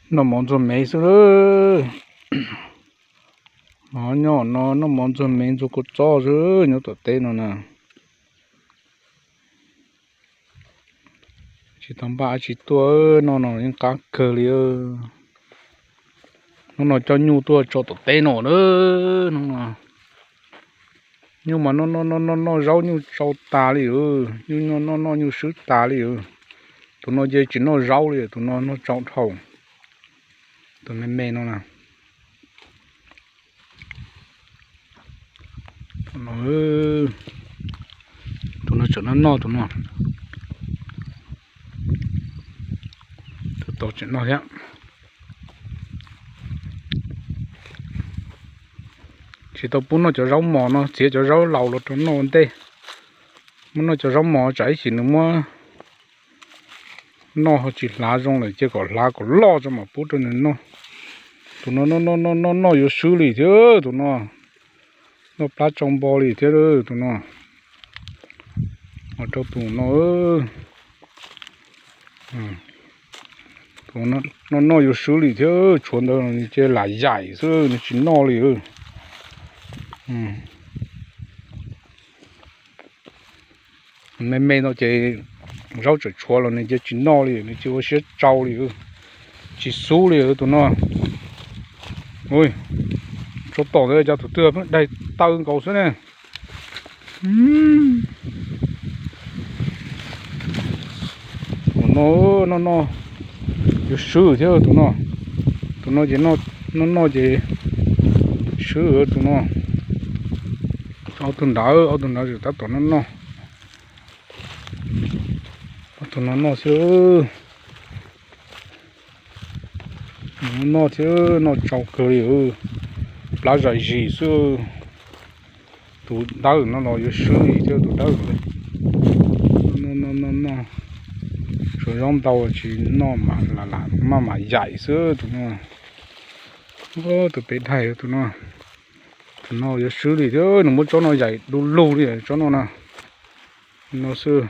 Noj mov ntxuag mev xwb lawm. Noj no noj mov ntxuag mev ntxuag kua txob xwb nyob tom teb no na. Tsis tau npaj dab tsi tuaj, noj no yeej qab kawg li. Hnub no coj nyuj tuaj tso tom teb no na. Hnub no nyuj mas noj noj noj noj zaub nyuj tsau tas li. Nyuj noj noj nyuj swb tas li. Tus no ces tsis noj zaub li, tus no noj tsau dhau. Tus me me no na. Tus no tseem noj noj tus no. Tus tod tseem noj thiab. Tsis tau pub noj cov zaub mos no, txiav cov zaub laus los rau noj ua ntej. Muab noj cov zaub mos tsam ib chim nws muab noj ho tsis hlav zoo lawm, cia kom hlav kom loj tso mam pub rau nws noj. Tus no noj noj noj noj yuav swb li thiab tus no. Noj plab tsau npo li thiab tus no. Ua rau tus no, tus no noj noj yuav swb li thiab, tshuav ntawd nws ces lam yaim xwb nws tsis noj li. Me me no ces zaub tseem tshuav los nws ces tsis noj li, nws ces ua siab tsau li, tsis xub li tus no. Ua tso tom ntawd cov tus twg pheej daig taw nkaus xwb ne. Tus no noj noj yuav swb thiab tus no. Tus no ces noj noj ces swb tus no. Ob tug nrad, ob tug nrad tab tom noj noj. Ob tug no noj xwb. Noj thiab noj tsau kawg li, plab zais zis xwb. Tus dawb no los yuav swb li thiab tus dawb. Noj noj noj, tshuav zaub ntau tsis noj, maj mam yaim xwb tus no. Tus pem daig tus no, tus no yuav swb li thiab, nws muab tsob no yaim du lug li tsob no na. No xwb.